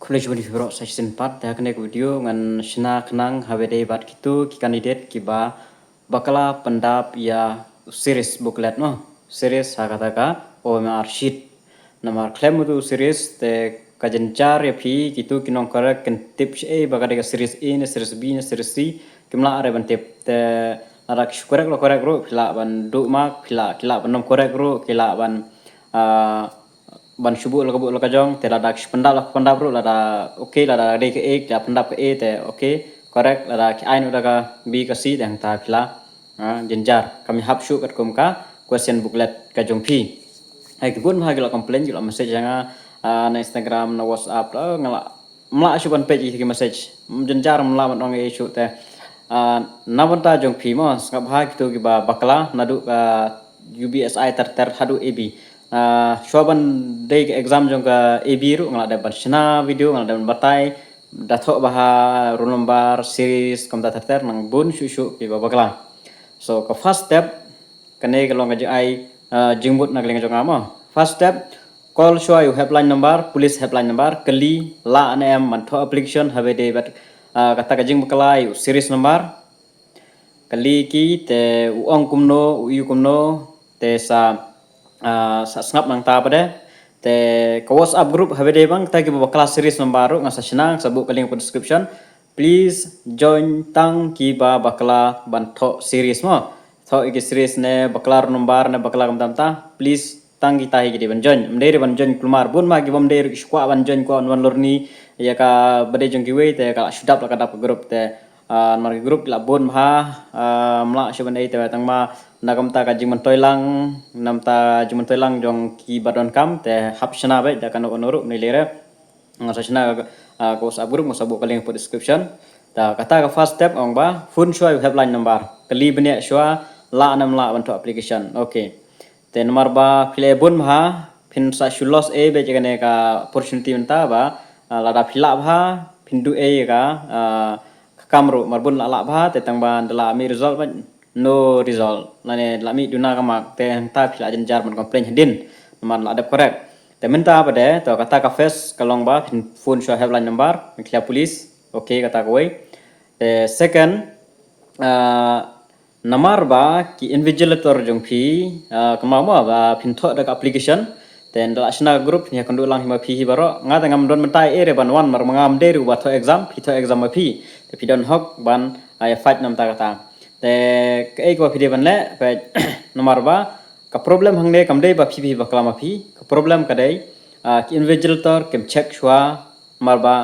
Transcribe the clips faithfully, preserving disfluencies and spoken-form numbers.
Khublei shibun ïa phi baroh sa shisien pat, te ha kane ka video ngan shna khnang ha ba dei bad kito ki candidate kiba bakla pyndap ïa u series booklet mo. Series ha kata ka O M R sheet. Namar khlem uto u series te ka jynjar ïa phi kito ki nongcorrect kin tip shaei ba ka dei ka series A ne series B ne series C, kim lah re ban tip. Te lada ki shu correct la correct ruh, phi lah ban duh mark, phi lah, ki lah ban nym correct ruh, ki lah ban, ah, ban shu buh la ka buh la ka jong, te lada ki shu pyndap la ka pyndap ruh, lada okay, lada dei ka A, ki la pyndap ka A, te okay, correct, lada ki ai noh da ka B ka C, te hangta phi la, ah, jynjar. Kam hap shuh katkum ka question booklet ka jong phi. Hai, ki bun bha ki la complain, ki la message ïa nga, ah, na Instagram, na WhatsApp, ah, nga la, ym lah shuh ban peit ïa ki message. Jynjar, ym lah ban ong ei shuh te. Ah, na bynta jong phi mo, sngap bha kito kiba bakla naduh ka U B S I ter ter haduh A B. Ah, shuwa ban dei ka exam jong ka A B ruh nga la dep ban shna video, nga la dep ban batai, da thoh bha ha roll number, series, kumta ter ter, nang bun shuh shuh kiba bakla. So ka first step, kane ka long ka jingai, ah, jingmut na ka liang jong nga mo. First step, call shuwa ïa u helpline number, police helpline number, kylli lah ne em ban thoh application ha ba dei bad, ah, kata ka jingbakla ïa u series number. Kylli ki te u ong kumno, u ïoh kumno, te sa, ah, sa sngap nangta pat de. Te ka WhatsApp group ha ba dei bad kata kiba bakla series number ruh nga sa shna, sa buh ka link ha description. Please join tang kiba bakla ban thoh series mo. Thoh ïa ki series ne bakla roll number ne bakla kumta kumta. Please tang kita hi ki dei ban join. Ym dei re ban join kulmar. Bun ma ki bym dei ruh ki shu kwah ban join, kwah ban lorni ïa ka ba dei jong kiwei, te ka la shu dap la ka dap ka group te, ah, namar ki group ki la bun bha, ah, ym lah shuh ban ei te tang ma na kumta ka jingmyntoi lang, namta jingmyntoi lang jong kiba donkam te hap shna beit da kano kano ruh, ym dei re. Nga sa shna ka, ah, ka WhatsApp group, nga sa buh ka link ha description. Ta kata ka first step ong ba phone shuwa ïa u helpline number. Kylli bniah shuwa lah ne ym lah ban thoh application. Okay. Te namar ba phi la bun bha, phin sa shu loss ei beit ïa kane ka opportunity mynta ba, ah, lada phi lah bha, phin duh ei ïa ka, ah, ka kam ruh, namar bun la lah bha, te tang ba da la mih result beit, no result, lane la mih duna ka mark, te hangta phi la jynjar ban complain hadien, namar la dep correct. Te mynta pat de, to kata ka first ka long ba phin phone shuwa helpline number, phin kylli ïa police, okay, kata kawei. Te second, ah, namar ba ki invigilator jong phi, ah, kumba mo ba phin thoh da ka application, te ynda la shna ka group, phin ïakynduh lang hi ma phi hi baroh. Nga te ngam don mynta ei re ban wan, namar ma nga ym dei ruh ba thoh exam, phi thoh exam ma phi. Te phi don hok ban, ah, ïa fight namta kata. Te kaei kaba phi dei ban leh, peit, namar ba ka problem hangne kam dei ba phi phi bakla ma phi. Ka problem ka dei, ah, ki invigilator kim check shuwa, namar ba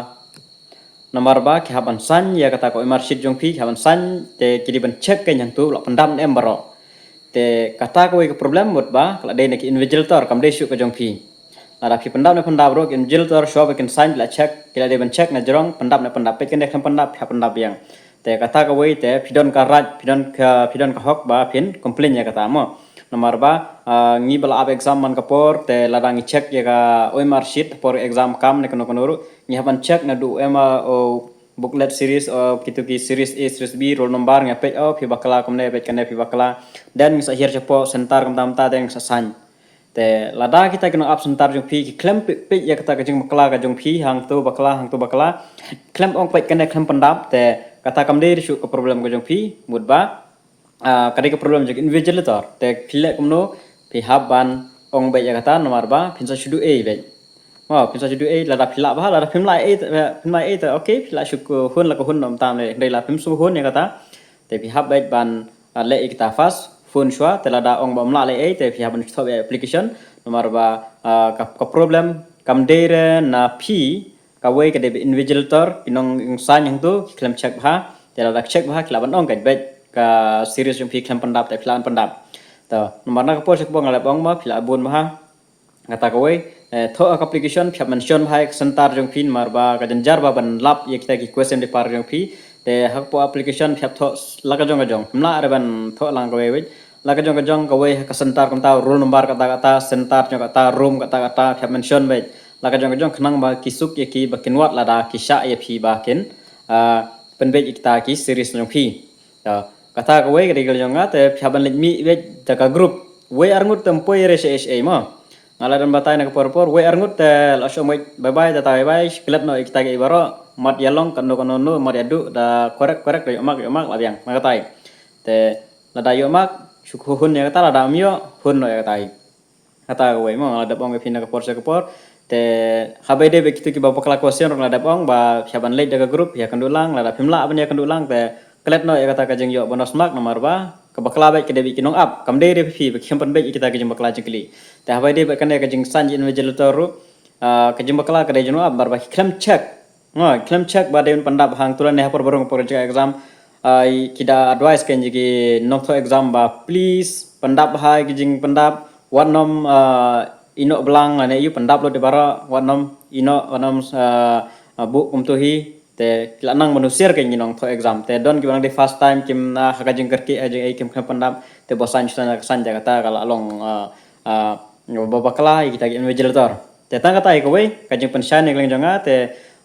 Namar ba ki hap ban sign ïa kata ka O M R sheet jong phi, ki hap ban sign, te ki dei ban check kein hangto la pyndap ne em baroh. Te kata kawei ka problem mut ba ka la dei na ki invigilator, kam dei shuh ka jong phi. Lada phi pyndap ne pyndap ruh, ki invigilator shuwa ba kin sign, ki la check, ki la dei ban check na jrong pyndap ne pyndap, peit kane khlem pyndap, phi hap pyndap biang. Te kata kawei te phi don ka right, phi don ka, phi don ka hok ba phin complain ïa kata mo. Namar ba, ah, ngi ba la ap exam man ka por, te lada ngi check ïa ka O M R sheet por exam kam ne kano kano ruh, ngi hap ban check naduh em, ah, o booklet series, o kito ki series A, series B, roll number, ngi peit, o phi bakla kumne, peit kane phi bakla. Then ngi sa hiar shapoh center kumta kumta, then ngi sa sign. Te lada kita ki nong ap center jong phi ki khlem peit, peit ïa kata ka jingbakla ka jong phi, hangto bakla, hangto bakla, khlem ong peit kane khlem pyndap, te kata kam dei shuh ka problem ka jong phi, mut ba, ah, ka dei ka problem jong invigilator. Te phi leh kumno, phi hap ban ong beit ïa kata, namar ba phin sa shu duh ei beit. Mo, phin sa shu duh ei, lada phi lah bha, lada phim lah ei, phim lah ei te okay, phi lah shu hun la ka hun, namta ne dei la phim shu hun ïa kata. Te phi hap beit ban, ah, leh ïa kata first, phone shuwa, te lada ong ba ym lah leh ei, te phi hap ban thoh beit application, namar ba, ah, ka, ka problem kam dei re na phi, kawei ka dei ba invigilator, ki nong sign hangto ki khlem check bha, te lada check bha ki lah ban ong ka beit ka series jong phi khlem pyndap, te phi lah ban pyndap. To namar na ka por sha ka por nga la ong ba phi lah bun bha kata kawei, eh, thoh ka application, phi hap mention bha ïa ka center jong phi, namar ba ka jynjar ba ban lap ïa kita ki question paper jong phi. Te ha ka por application phi hap thoh la ka jong ka jong, ym lah re ban thoh lang kawei wei. La ka jong ka jong kawei ha ka center kumta, roll number kata kata, center jong kata, room kata kata, phi hap mention beit. La ka jong ka jong khnang ba ki suk ïa ki ba kin wad lada ki shah ïa phi ba kin, ah, pynbeit ïa kita ki series jong phi. Ya, kata kawei ka dei ka la jong nga, te phi hap ban leit mih beit da ka group. Wei ar ngut te ym poi re shaei shaei mo. Nga la don batai na ka por por, wei arngut te la shong wei bye bye, ta bye bye, klet noh ïa kita ki baroh, mat ïa long, kano kano no, mat ïa duh, da korek korek, da ïoh mak, ïoh mak, la biang, na katai. Te, lada ïoh mak, shu hun ïa kata, lada ym ïoh, hun noh ïa katai. Kata kawei mo, nga la dep ong ïa phi na ka por sha ka por. Te, haba ïadei bad kito kiba bakla question ruh nga la dep ong ba phi hap ban leit da ka group, ïakynduh lang, lada phim lah ban ïakynduh lang, te klet noh ïa kata ka jingïoh bonus mark namar ba ka bakla beit ka dei beit ki nongap, kam dei re phi ba ki khlem pynbeit ïa kita ki jingbakla jingkylli. Te haba ïadei bad kane ka jingsaiñ invigilator ruh, ah, ka jingbakla ka dei jingnoh ap namar ba ki khlem check. Nga khlem check ba dei ban pyndap hangtu lane ha por barung por jaka exam. Ah, ki da advice ka ïa ki nongthoh exam ba please pyndap ha ki jingpyndap, wat nym, ah, ïehnoh blang lane ïoh pyndap lut ïa baroh, wat nym ïehnoh, wat nym, ah, ah, buh kumto hi. Te ki la nang ban husiar ka ïa ki nongthoh exam. Te don kiba nang dei first time kim, ah, ha ka jingkyrkieh ha jingei kim khlem pyndap. Te ba saiñ saiñ ka saiñ jaka kata ka la long, ah, ah, ba bakla ïa kita ki invigilator. Te tang kata hi kawei ka jingpynshai na ka liang jong nga, te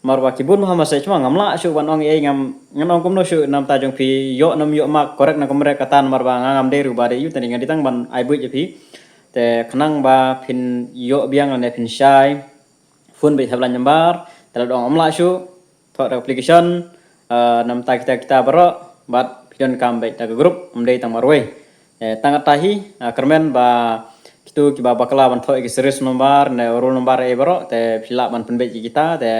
namar ba ki bun bha message ma ngam lah shuh ban ong ei, ngam, ngam ong kumno shuh, namar ta jong phi ïoh nym ïoh mark, korek ne ym korek, kata namar ba nga ngam dei ruh ba dei ïoh, te nga dei tang ban ai buit ïa phi. Te khnang ba phin ïoh biang lane phin shai, phone beit ha helpline number, te lada ong ym lah shuh, thoh da ka application, ah, namar ta kita kita baroh, bad phi donkam beit da ka group, ym dei tang marwei. Eh, tang kata hi, ah, kyrmen ba kito kiba bakla ban thoh ïa ki serial number ne roll number ei baroh, te phi lah ban pynbeit ïa kita, te,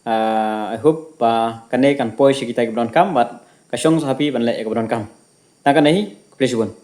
ah, I hope ba kane kan poi sha kita kiba donkam, bad ka shong sa ha phi ban leh ïa kaba donkam. Tang kane hi, khublei shibun.